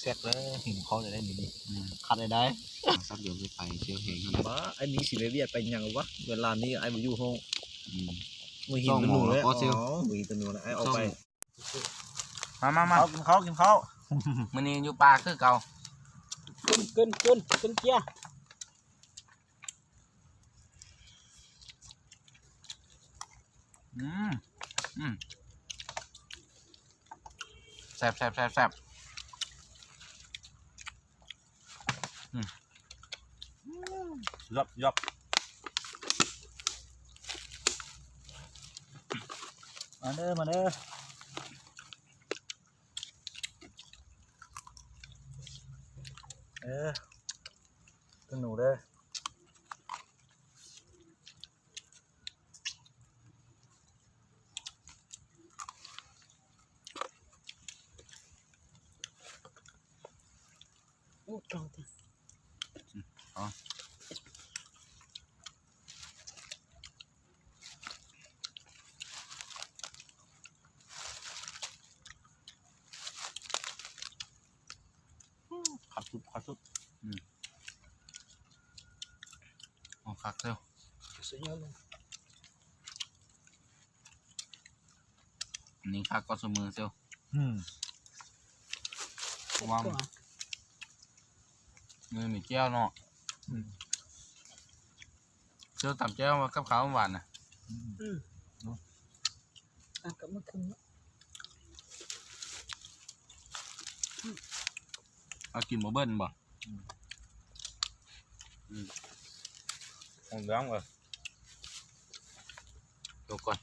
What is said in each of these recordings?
ແຊບເດີ ຫິວເຂົ້າໄດ້ມື້ນີ້ ອືມ ຄັກໄດ້ໄດ໋ ສັກເດີນໄປທ່ຽວແຮງຫັ້ນ ບ້າ ອ້າຍມີຊິໄປວຽກໄປຫຍັງວະ ເວລານີ້ອ້າຍບໍ່ຢູ່ຫ້ອງ ອືມ ມື້ຫິວ ສອງໂມງແລ້ວກໍຊິ ອໍ ມື້ຫິວ ອ້າຍອອກໄປ ສອງ ມາ ມາ ມາ ກິນເຂົ້າ ກິນເຂົ້າ ກິນເຂົ້າ ມື້ນີ້ຢູ່ປ່າຄືເກົ່າ ຂຶ້ນ ຂຶ້ນ ຂຶ້ນ ຂຶ້ນເກຍ ອືມ ອືມ ແຊບ ແຊບ ແຊບ ແຊບ ອືມ ຢອບ ຢອບ ມາເດີ ມາເດີ ເອີ ເບິ່ງໜູເດີ. ໂອ້ ເກົ່າແທ້ ອືມ ເອົາ ອືມ ຄັກສຸດ ຄັກສຸດ ອືມ ໂອ້ ຄັກເຊີ ສຸດຍອດເລີຍ. ອັນນີ້ຄັກກວ່າຊຸມື້ເຊີ ອືມ ເພາະວ່າ ແຊບກວ່າ ມີ ມີແຈ່ວເນາະ ອືມ ເຊີຕຳແຈ່ວກັບເຂົ້າຫວານນະ ອືມ ເນາະ ອ່ະ ກັບໝາກຫຸ່ງເນາະ ອືມ ເອົາກິນບໍ່ເບິດບໍ່? ອືມ ອືມ ເອົາເລື່ອງເອີຍ ຕົກກ່ອນ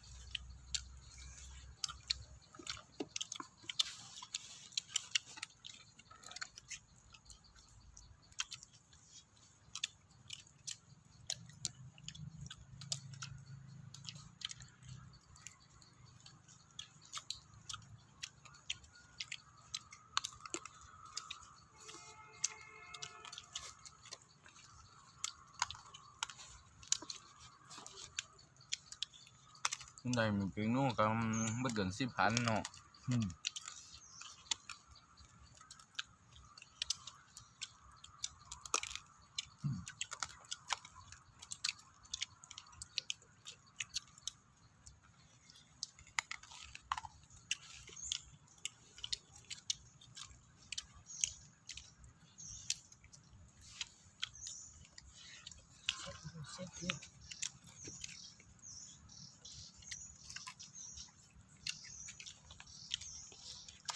ໄດ້ມີກິນໜູກໍເບິດເດືອນສິບພັນເນາະ ອືມ.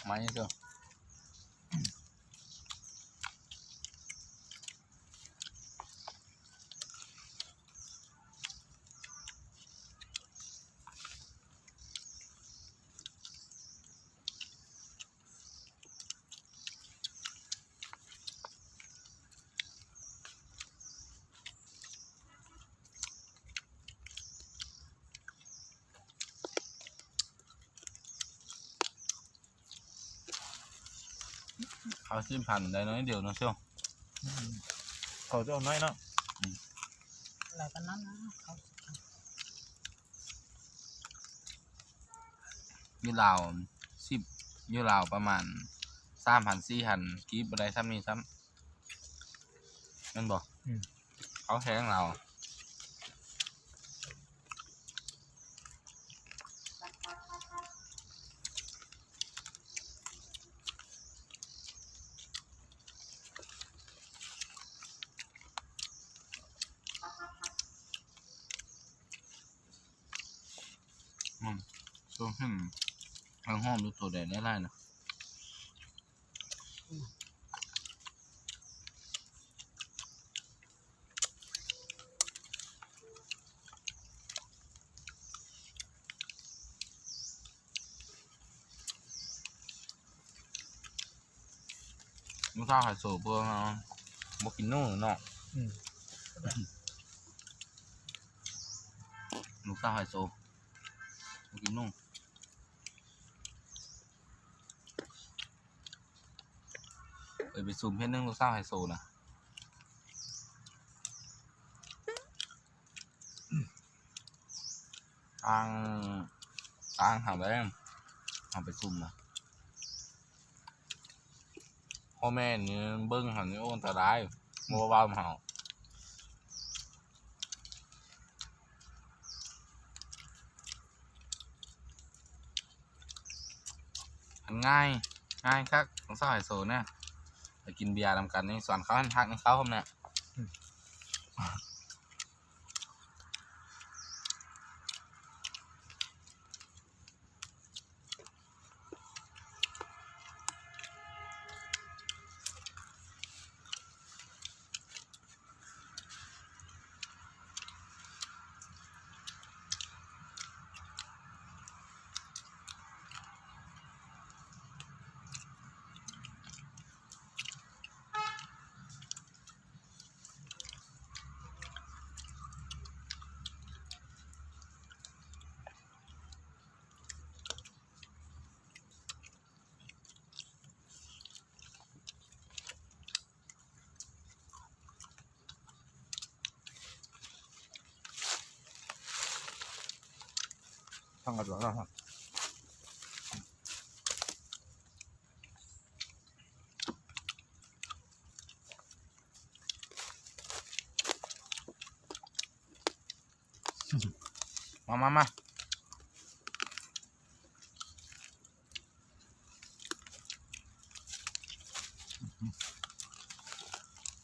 ໄມ້ເດີ ເຂົາສິບພັນໄດ້ໜ້ອຍດຽວເນາະ ເຊວ ອືມ ເຂົາຈະເອົາໜ້ອຍເນາະ ອືມ ຫຼາຍປານນັ້ນນະ ເຂົາ ຢູ່ລາວສິບ ຢູ່ລາວປະມານສາມພັນ ສີ່ພັນກີບ ບໍ່ໄດ້ສ່ຳນີ້ຊ້ຳ ແມ່ນບໍ່? ອືມ ເຂົາແພງລາວ ອືມ ຊ່ວງເຫັນທາງຫອມຢູ່ໂຕໃດຫຼາຍໆນະ. ລູກສາວໄຮໂຊເພິ່ນບໍ່ກິນໜູເນາະ ອືມ ລູກສາວໄຮໂຊບໍ່ກິນໜູ ເອີ ໄປຊຸມເຮັດໜຶ່ງລູກສາວໄຮໂຊນະ. ຕ່າງ ຕ່າງຫາແບງ ເຮົາໄປຊຸມນະ. ພໍ່ແມ່ນີ້ເບິ່ງຫັ້ນ ໂອ້ ອັນຕະລາຍ ບໍ່ເວົ້າເຮົາ. ອັນງ່າຍ ງ່າຍຄັກ ຕ້ອງສອນໃຫ້ໂສນະ ໄປກິນເບຍນຳກັນນີ້ ສອນເຂົາຫັ້ນ ຮັກໃນເຂົາຫັ້ນນະ. ທາງກະດວກເນາະ ມາ ມາ ມາ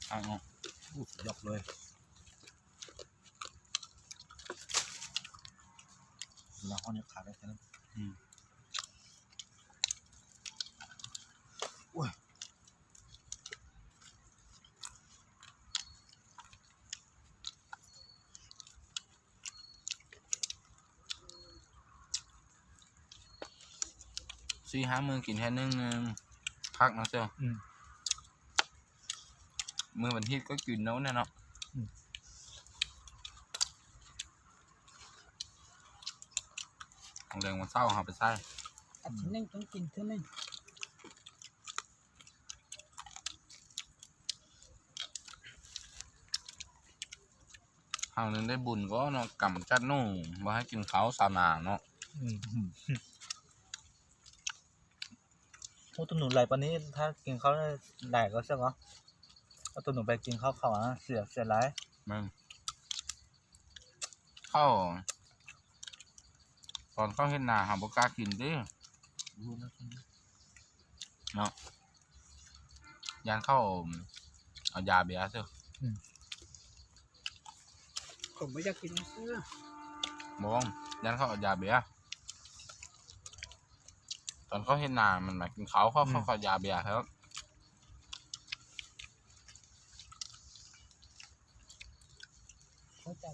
ເອົາ ເອົາ ອູ້ ສຸດຍອດເລີຍ ເວລາຮ້ອນຍັງຂາດໄດ້ແຄ່ນັ້ນ. ອືມ ໂອ້ຍ. ສີ່ຫ້າມື້ກິນເທື່ອໜຶ່ງ ຄັກເນາະເຊວ. ອືມ ມື້ວັນທິດກໍກິນແລ້ວແນ່ເນາະ. ອືມ ແລງວັນເສົາເຮົາໄປໃສ່ ອາທິດໜຶ່ງຕ້ອງກິນເທື່ອໜຶ່ງ. ເຮົານັ້ນໄດ້ບຸນກໍເນາະ ກຳຈັດໜູ ບໍ່ໃຫ້ກິນເຂົ້າຊາວນາເນາະ. ອືມ ໂອ້ ໂຕໜູຫຼາຍປານນີ້ ຖ້າກິນເຂົ້າຫຼາຍກໍແຊບເນາະ. ເອົາໂຕໜູໄປກິນເຂົ້າເຂົາ ເສຍ ເສຍຫຼາຍ. ແມ່ນ. ເຂົ້າ ຕອນເຂົ້າເຮັດນາ ເຮົາບໍ່ກ້າກິນຕິ ເນາະ ຢ້ານເຂົາເອົາຢາເບຍເຊີ. ອືມ ຂ້ອຍບໍ່ຢາກກິນເຊື່ອ ບໍ່ ຢ້ານເຂົາເອົາຢາເບຍ. ຕອນເຂົາເຮັດນາ ມັນມາກິນເຂົ້າ ເຂົາ ອືມ ເຂົາ ເຂົາຢາເບຍເຂົາ. ເຂົ້າໃຈ.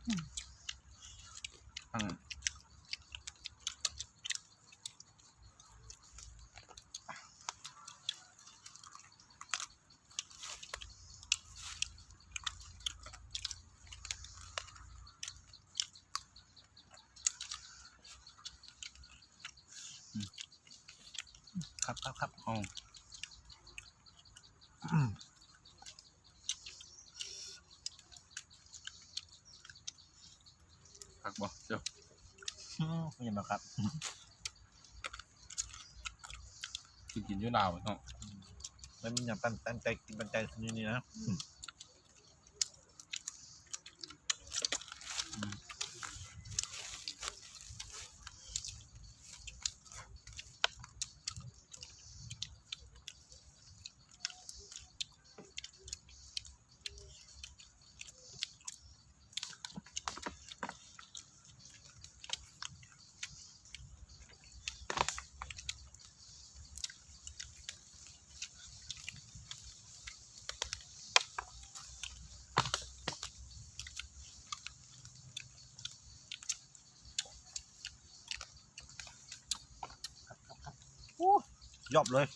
ອືມ ອືມ ຄັບໆໆ ໂອ້ ອືມ ຄັກບໍ່ເຈົ້າ? ອືມ ຍັງບໍ່ຄັກ ກິນ ກິນຢູ່ລາວເນາະ ອືມ ແລ້ວມີຫຍັງປັນ ປັນໃຈ ກິນປັນໃຈຄືນີ້ນະ ອືມ. ໂອ້ ຍອດເລີຍ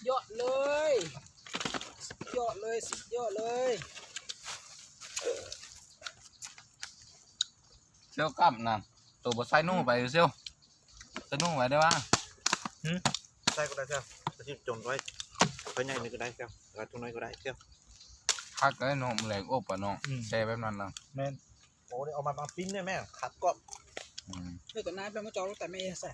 ຍອດເລີຍ ສຸດຍອດເລີຍ ສຸດຍອດເລີຍ. ສ່ຽວກັບນະ ໂຕບໍ່ໃສ່ໜູໄປສ່ຽວ ໃສ່ໜູໄວ້ໄດ້ວ່າ ຫື? ໃສ່ກໍໄດ້ເຈົ້າ ຊິຈົມໄວ້ ໄປໃຫຍ່ນີ້ກໍໄດ້ເຈົ້າ ກະທຸງນ້ອຍກໍໄດ້ເຈົ້າ ຄັກເລີຍເນາະ ແຫຼງອົບປະເນາະ ອືມ ແຊ່ແບບນັ້ນລະ ແມ່ນ ໂອ້ ນີ້ເອົາມາ ມາປີ້ງໄດ້ແມ່ ຄັກກອບ ອືມ ເອີ ຕອນນັ້ນເປັນມາຈອກລົງແຕ່ແມ່ໃສ່